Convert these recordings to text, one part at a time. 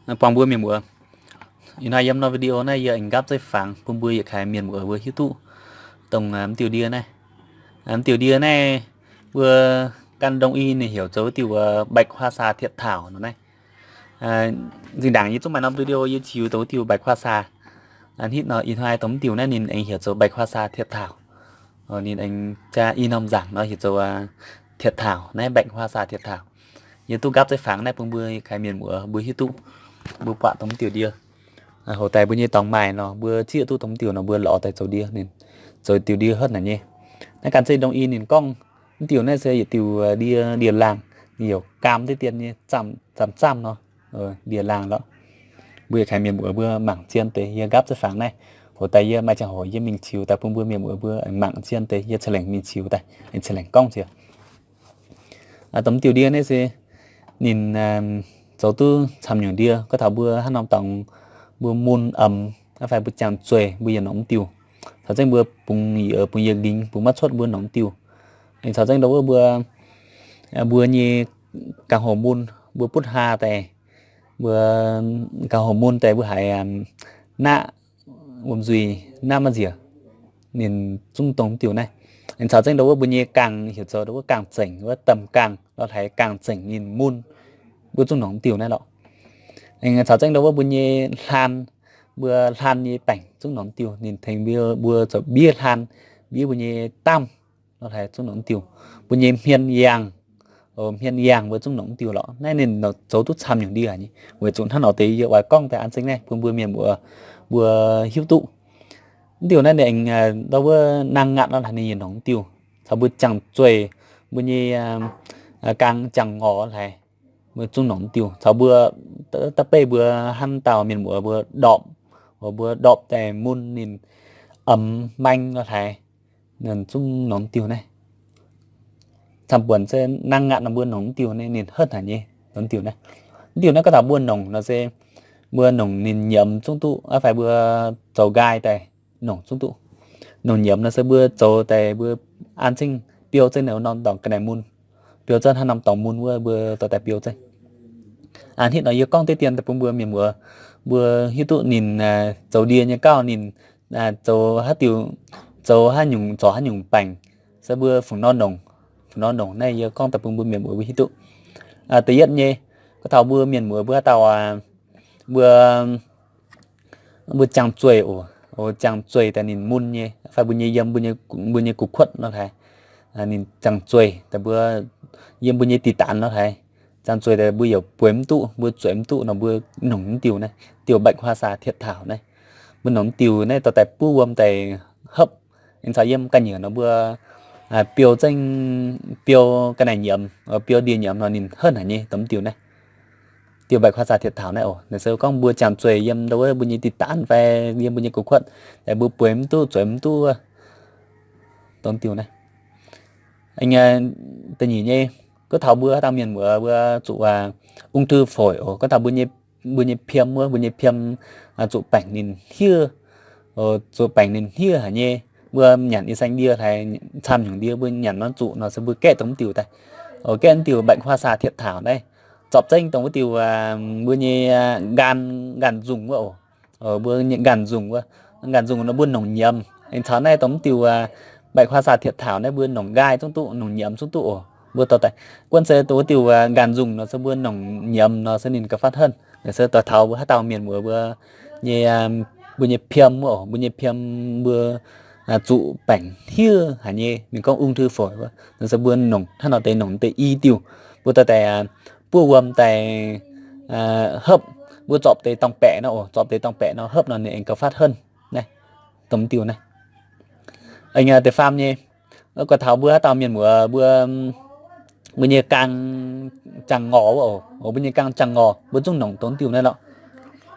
Buangh mbuo mienh muoz, ih hnoi yiem norm video naaiv yie aengx nqaapv zeiv fangx bun mbuo yietc kaaix mienh muoz mbuo hiuv duqv dongh mv diuh ndie naaiv. Mv diuh ndie naaiv mbuo gan Đông y ninh heuc zoux wuov diuh bạch hoa xà thiệt thảo nor naaiv. Zinh ndaangc yie zungv maaih norm video yie ziux dongh wuov diuh bạch hoa xà. Hnitv nor ih hnoi dongh mv diuh naaiv ninh aengx heuc zoux bạch hoa xà thiệt thảo. Ninh aengx jaa i norm nzaangc nor heuc zoux thiệt thảo naaiv, bạch hoa xà thiệt thảo. Yie duqv nqaapv zeiv fangx naaiv bun mbuo kaaix mienh muoz mbuo hiuv duqv, mbuo buatc dongh mv diuh ndie. Hoc daaih mbuo nyei dorngx maaih nor mbuo zieqv duqv dongh mv diuh nor mbuo lorz daaih zoux ndie, ninh zoux diuh ndie hotv naaic nyei. Naaiv ganh zeiv Đông y ninh gorngv mv diuh naaiv se yietc diuh ndie, ndie-laangh, ninh youc gaam diqv dien nyei, zaamv zaamv nor, ndie-laangh lorqc. Mbuo yietc kaaix mienh muoz mbuo mangc zien deix yie nqaapv zeiv fangx naaiv. Hoc daaih yie maaih ziangh hoc yie mingh ziux daaih bun mbuo mienh muoz mbuo mangc zien deix yie ceix lengc mingh ziux daaih, ceix lengc gorngv ziux. Dongh mv diuh ndie naaiv se ninh zoux duqv camv nyungc ndie. Gorngv taux mbuo hnangv norm dorngx mbuo mun, a'mz, fai mbuo jangx zueih mbuo yaac nongc mv diuh. Caux zengv mbuo bungx, bungx yietc nqingx bungx maiv cuotv mbuo nongc mv diuh. Aengx caux zengv ndau wuov mbuo, mbuo nyei gangh hoc mun, mbuo butv haa daaih, mbuo gangh hoc mun daaih mbuo haiz naqv wuom nzuih, naqv maiv nziex, ninh zungv dongh mv diuh naaiv. Aengx caux zengv ndau wuov mbuo nyei gangh, heuc zoux ndau wuov gangh zengc, wuov domh gangh lorh haiz gangh zengc ninh mun, mbuo zungv nongc mv diuh naaiv lorqc. Aengx caux zengv ndau wuov mbuo nyei hlaan, mbuo hlaan nyei baengc zungv nongc mv diuh, ninh tengx mbuo zoux mbiev hlaan, mbiev mbuo nyei damv lorh haiz zungv nongc mv diuh. Mbuo nyei hmien yaangh, hmien yaangh mbuo zungv nongc mv diuh lorqc. Naaiv ninh zoux duqv camv nyungc ndie nyei. Weic zuqc hnangv nor deix yie oix gorngv daaih an zengv naaiv bun mbuo mienh muoz mbuo hiuv duqv. Mv diuh naaiv ninh aengx ndau wuov naang ngaatc lorh haiz ninh yaac nongc mv diuh. Caux mbuo jangx zueih, mbuo nyei gaang jangx ngorc lorh haiz mbuo zungv nongc mv diuh. Caux mbuo da'beiv mbuo hnangv dauh mienh muoz mbuo ndorpc, mbuo ndorpc daaih mun ninh a'mz maeng lorh haiz, ninh zungv nongc mv diuh naaiv. Camv buonc se naang ngaatc nor mbuo nongc mv diuh naaiv ninh hotv haic nyei, nongc mv diuh naaiv. Mv diuh naaiv gorngv taux mbuo nongc nor se mbuo nongc ninh nyiemz zungv duqv, fai mbuo zoux nqaai daaih nongc zungv duqv. Nongc nyiemz nor se mbuo zoux daaih mbuo an zengv biou zengv norm dorngx ga'naaiv mun, biou zengv hnangv norm dorngx mun wuov mbuo dorh daaih biou zengv. Hnitv nor yie gorngv diqv dien daaih bun mbuo mienh muoz mbuo hiuv duqv ninh zoux ndie nyei gauh ninh zoux haaix diuc, zoux haaix nyungc, zorc haaix nyungc baengc, se mbuo fungc nor nongc, fungc nor nongc naaiv yie gorngv daaih bun mbuo mienh muoz mbuo hiuv duqv. Da'yietv nyei, gorngv taux mbuo mienh muoz mbuo haaix dauh mbuo, mbuo jangx zueih oc, jangx zueih daaih ninh mun nyei, fai mbuo nyei yiem mbuo nyei gu'kuotv nor haiz, ninh jangx zueih daaih mbuo yiem mbuo nyei diqc daanx nor haiz, jangx zueih daaih mbuo yaac bueix mv duqv, mbuo zueiz mv duqv nor mbuo nongc mv diuh naaiv, diuh bạch hoa xà thiệt thảo naaiv. Mbuo nongc mv diuh naaiv dorh daaih buov wuom daaih hopv. Aengx caux yiem ga'nyiec nor mbuo biou zengv, biou ga'naaiv nyiemz, biou ndie nyiemz nor ninh hotv haic nyei dongh mv diuh naaiv. Diuh bạch hoa xà thiệt thảo naaiv oc, naaiv se gorngv mbuo jangx zueih yiem ndau wuov mbuo nyei diqc daanx fai yiem mbuo nyei gu'kuotv, mbuo bueix mv duqv, zueiz mv duqv wuov, dongh mv diuh naaiv. Da'nyeic nyei, gorngv taux mbuo haaix dauh mienh muoz mbuo zuqc ung thư phổi oc, gorngv taux mbuo nyei piem wuov, mbuo nyei piem zuqc baengc ninh hniev, zuqc baengc ninh hniev haic nyei. Mbuo nyanc ih saeng ndie haiz camv nyungc ndie mbuo nyanc nor zuqc nor se mbuo gaeqv dongh mv diuh daaih. Gaeqv mv diuh bạch hoa xà thiệt thảo naaiv zorpc zengv dongh wuov diuh mbuo nyei nqaanh, nqaanh nzungh wuov oc. Mbuo nyei nqaanh nzungh wuov, nqaanh nzungh nor mbuo nongc nyiemz. Aengx caux naaiv dongh mv diuh bạch hoa xà thiệt thảo naaiv mbuo nongc nqaai zungv duqv, nongc nyiemz zungv duqv oc. Mbuo dorh daaih, guanh se dongh wuov diuh nqaanh nzungh nor se mbuo nongc nyiemz nor se ninh gauh fatv henv. Naaiv se dorh taux mbuo haaix dauh mienh muoz mbuo nyei, mbuo nyei piem wuov oc, mbuo nyei piem mbuo zuqc baengc hniev haic nyei, mienh gorngv ung thư phổi wuov, naaiv se mbuo nongc hnangv nor deix nongc deix i diuh, mbuo dorh daaih buov wuom daaih hopv, mbuo zorpc deix dorngh baeqc nor oc, zorpc deix dorngh baeqc nor hopv nor ninh aengx gauh fatv henv naaiv, dongh mv diuh naaiv. Aengx da'faam nyei, gorngv taux mbuo haaix dauh mienh muoz mbuo, mbuo nyei gaang jangx ngorc wuov oc, mbuo nyei gaang jangx ngorc mbuo zungv nongc dongh mv diuh naaiv lorqc.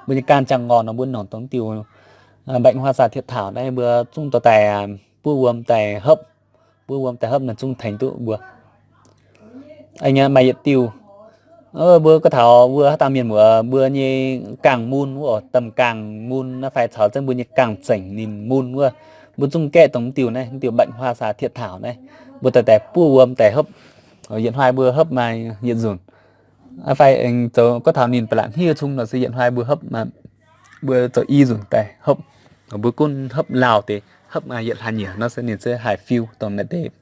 Mbuo nyei gaang jangx ngorc nor mbuo nongc dongh mv diuh bạch hoa xà thiệt thảo naaiv mbuo zungv dorh daaih buov wuom daaih hopv, buov wuom daaih hopv naaiv zungv tengx duqv mbuo. Aengx maaih yietc diuh, mbuo gorngv taux mbuo haaix dauh mienh muoz mbuo nyei gaang mun wuov oc, domh gaang mun naaiv fai caux zengv mbuo nyei gaang zengc ninh mun wuov, mbuo zungv gaeqv dongh mv diuh naaiv, mv diuh bạch hoa xà thiệt thảo naaiv, mbuo dorh daaih buov wuom daaih hopv. Yietc hnoi mbuo hopv maaih yietc nzunc. Fai aengx zoux gorngv taux ninh ba'laqc hniev cung nor se yietc hnoi mbuo hopv, mbuo zoux i nzunc daaih hopv, mbuo gunv hopv lauh deix hopv yietc hlaax nyieqc nor se ninh se haih fiu dongh naaiv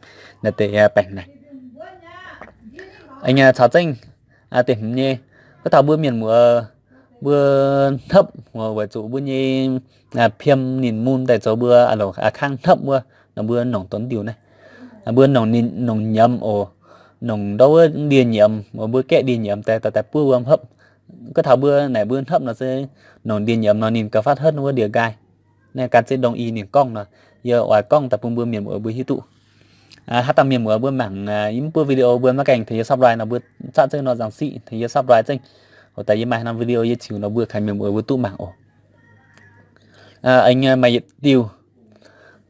deix baengc naaic. Aengx caux zengv deix hmz nyei, gorngv taux mbuo mienh muoz mbuo hnopv weic zuqc mbuo nyei piem ninh mun daaih zoux mbuo a'loc a'kangv hnopv wuov nor mbuo nongc dongh diuh naaiv. Mbuo nongc ninh nongc nyiemz oc, nongc ndau wuov ndie nyiemz, mbuo gaeqv ndie nyiemz daaih dorh daaih buov wuom hopv. Gorngv taux mbuo naaic mbuo hnopv nor se nongc ndie nyiemz nor ninh gauh fatv henv wuov ndie nqaai. Naaiv gan zeiv ndongh i ninh gorngv nor, yie oix gorngv daaih bun mbuo mienh muoz mbuo hiuv duqv. Haaix dauh mienh muoz mbuo mangc yie mv buov video mbuo maiv gaengh tengx yie subscribe nor mbuo zatv zengv nor nzangc siqv tengx yie subscribe zengv. Hoc daaih yie maaih norm video yie ziux nor mbuo kaaix mienh muoz mbuo duqv mangc oc. Aengx maaih yietc diuh,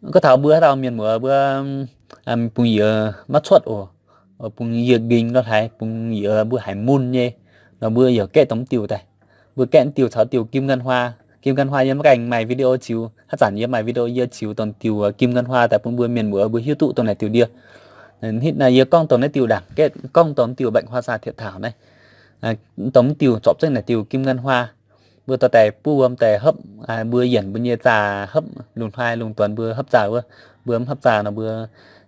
gorngv taux mbuo haaix dauh mienh muoz mbuo bungx yiez maiv cuotv oc, bungx yiez nqingx nor hlaaix, bungx yiez mbuo haiz mun nyei nor mbuo yaac gaeqv dongh mv diuh daaih. Mbuo gaeqv mv diuh caux diuh kim ngân hoa. Kim ngân hoa yie maiv gaengh maaih video ziux, haaix zanc yie maaih video yie ziux dongh diuh kim ngân hoa daaih bun mbuo mienh muoz mbuo hiuv duqv dongh naaic diuh ndie. Hitv naaiv yie gorngv dongh naaiv diuh ndaangc, gaeqv gorngv dongh diuh แบงค์ภาษา เทียนเถา naaiv. Dongh mv diuh zorpc zengv naaic diuh kim ngân hoa. Mbuo dorh daaih buov wuom daaih hopv, mbuo yienc mbuo nyei zaah hopv, lungh hnoi lungh duonx mbuo hopv zaah wuov, mbuo mv hopv zaah nor mbuo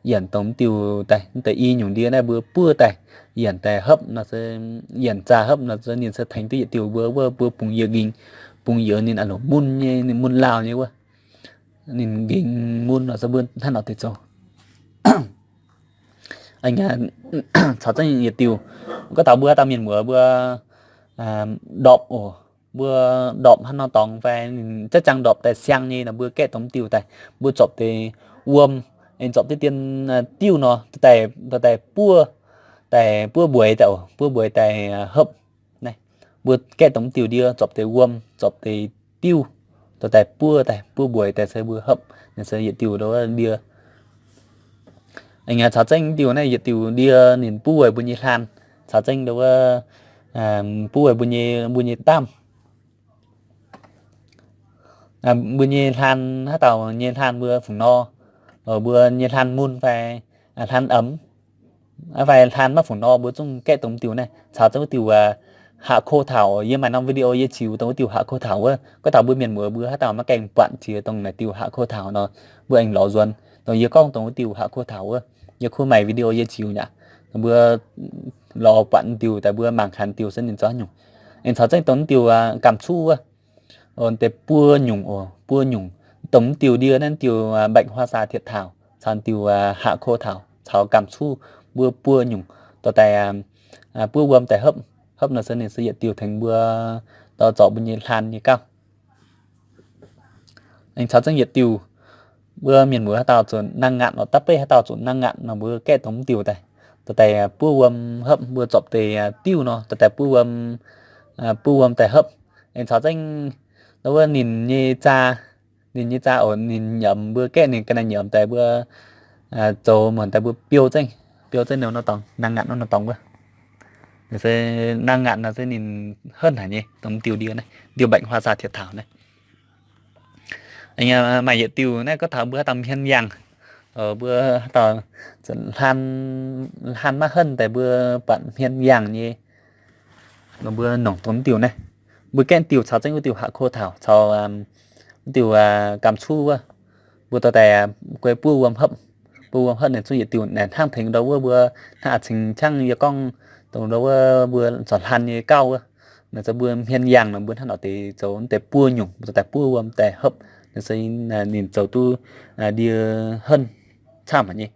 yienc dongh mv diuh daaih, mv deix i nyungc ndie naaiv mbuo buov daaih, yienc daaih hopv nor se, yienc zaah hopv nor se ninh se tengx duqv yietc diuh mbuo wuov mbuo bungx yiez nqingx, bungx yiez ninh a'loc mun nyei, ninh mun lauh nyei wuov. Ninh nqingx mun nor se mbuo hnangv nor deix zoux. Caux zengv yietc diuh, gorngv taux mbuo haaix dauh mienh muoz mbuo ndorpc oc, mbuo ndorpc hnangv nor dorngx fai ninh jaiv jangx ndorpc daaih siang nyei nor mbuo gaeqv dongh mv diuh daaih, mbuo zorpc deix wuom, aengx zorpc diqv dien diuh nor daaih, daaih buov, daaih buov mbueix daaih oc, buov mbueix daaih hopv. Naaiv mbuo gaeqv dongh mv diuh ndie zorpc deix wuom, zorpc deix diuh, dorh daaih buov daaih, buov mbueix daaih se mbuo hopv, naaiv se yietc diuh ndie. Aengx caux zengv diuh naaiv yietc diuh ndie ninh buov weic mbuo nyei hlaan, caux zengv ndau wuov buov weic mbuo nyei, mbuo nyei damv. Mbuo nyei hlaan, haaix dauh nyei hlaan mbuo fungc nor, mbuo nyei hlaan mun fai hlaan emx, fai hlaan maiv fungc nor mbuo zungv gaeqv dongh diuh naaiv. Caux zengv wuov diuh haac ko taux, yie maaih norm video yie ziux dongh wuov diuh haac ko taux wuov. Gorngv taux mbuo mienh muoz mbuo haaix dauh maiv gaengh buatc jiex dongh naaic diuh haac ko taux nor, mbuo aengx lorz nzuonx dongh yie gorngv dongh wuov diuh haac ko taux wuov. Yie kuv maaih video yie ziux nyaqc, mbuo lorz buatc diuh daaih mbuo mangc gaax diuh se ninh zoux haaix nyungc. Aengx caux zengv dongh diuh gamh cuv wuov, deix buo nyungc oc, buo nyungc. Dongh diuh ndie naaiv diuh แบงค์ภาษา เทียนเถา caux diuh haac ko taux caux gamh cuv mbuo buo nyungc dorh daaih buov wuom daaih hopv. Hopv nor se ninh se yietc diuh tengx mbuo dorh zorc mbuo nyei hlaan nyei gauh. Aengx caux zengv yietc diuh, mbuo mienh muoz haaix dauh zuqc nangh ngaatc nor, da'beiv haaix dauh zuqc nangh ngaatc nor mbuo gaeqv dongh mv diuh daaih, dorh daaih buov wuom hopv, mbuo zorpc deix diuh nor dorh daaih buov wuom, buov wuom daaih hopv. Aengx caux zengv ndau wuov ninh nyei zaa, ninh nyei zaa oc, ninh nyiemz, mbuo gaeqv ninh ga'naaiv nyiemz daaih mbuo zoux muonc daaih mbuo biou zengv, biou zengv nor dorngx, nangh ngaatc nor dorngx wuov. Se nangh ngaatc nor se ninh henv haic nyei dongh diuh ndie naaiv, diuh แบงค์ภาษา เทียนเถา naaiv. Maaih yietc diuh naaiv gorngv taux mbuo haaix dauh hmien yangh, mbuo haaix dauh hlaan, hlaan maiv henv daaih mbuo buatc hmien yangh nyei, mbuo nongc dongh diuh naaiv. Mbuo gaeqv diuh caux zengv wuov diuh haac ko taux caux wuov diuh gamh cuv wuov, mbuo dorh daaih guei buov wuom hopv. Buov wuom hopv naaic zungv yietc diuh naaic hnangv tengx ndau wuov mbuo hnangv a'cingx qangv yie gorngv dongh ndau wuov mbuo zorc hlaan nyei gauh wuov. Naaic se mbuo hmien yangh nor mbuo hnangv nor deix zoux deix buov nyungc, mbuo dorh daaih buov wuom daaih hopv. Naaic se ninh zoux duqv ndie henv camv haic nyei.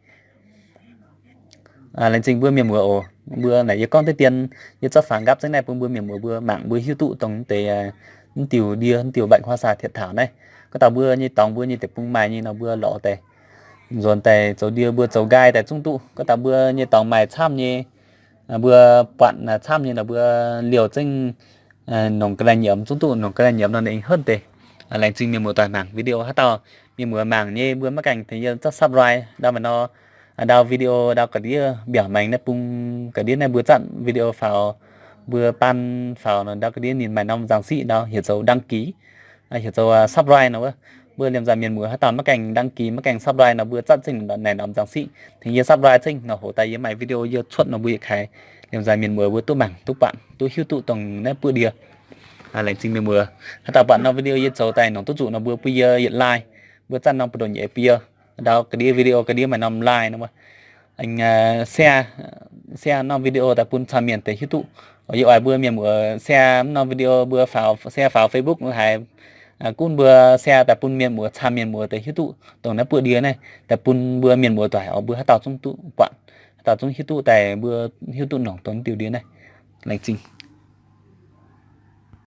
Laengz zingh mbuo mienh muoz oc. Mbuo naaic yie gorngv deix dien, yie zorqv faaux nqaapv zengv naaiv bun mbuo mienh muoz mbuo mangc mbuo hiuv duqv dongh deix mv diuh ndie, mv diuh แบงค์ภาษา เทียนเถา naaiv. Gorngv taux mbuo nyei dorngx mbuo nyei deic-bung maaih nyei nor mbuo lorz daaih nzuonx daaih zoux ndie mbuo zoux nqaai daaih zungv duqv. Gorngv taux mbuo nyei dorngx maaih camv nyei, mbuo buatc camv nyei nor mbuo liouh zengv nongc ga'naaiv nyiemz zungv duqv, nongc ga'naaiv nyiemz nor ninh henv deix. Laengz zingh mienh muoz doic mangc video. Haaix dauh mienh muoz mangc nyei mbuo maiv gaengh tengx yie subscribe ndau maiv nor, ndau video ndau ga'ndiev mbiaauc maengx naaiv bung ga'ndiev naaiv mbuo zatv video faaux, mbuo baan faaux nor ndau ga'ndiev ninh maaih norm nzangc siqv ndau heuc zoux đăng ký, heuc zoux subscribe nor wuov. Mbuo liemh nzaih mienh muoz haaix dauh maiv gaengh đăng ký maiv gaengh subscribe nor mbuo zatv zengv naaic norm nzangc siqv tengx yie subscribe zengv nor hoc daaih yie maaih video yie cuotv nor mbuo yietc kaaix Yiem nzaaih mienh muoz mbuo duqv mangc duqv buatc duqv hiuv duqv dongh naaiv buoqv ndie. Laengz zingh mienh muoz. Haaix dauh buatc norm video yie zoux daaih nongc duqv zuqc nor mbuo bun yie yietc like, mbuo zanc norm buoz-ndoqv nyei bun yie ndau ga'ndiev video ga'ndiev maaih norm like nor, share, share norm video daaih bun camv mienh deix hiuv duqv. Yie oix mbuo mienh muoz share norm video mbuo faaux, share faaux Facebook haiz gunv mbuo share daaih bun mienh muoz camv mienh muoz deix hiuv duqv dongh naaiv buoqv ndie naaiv daaih bun mbuo mienh muoz doic oc, mbuo haaix dauh zungv duqv buatc, haaix dauh zungv hiuv duqv daaih mbuo hiuv duqv nongc dongh diuh ndie naaiv. Laengz zingh.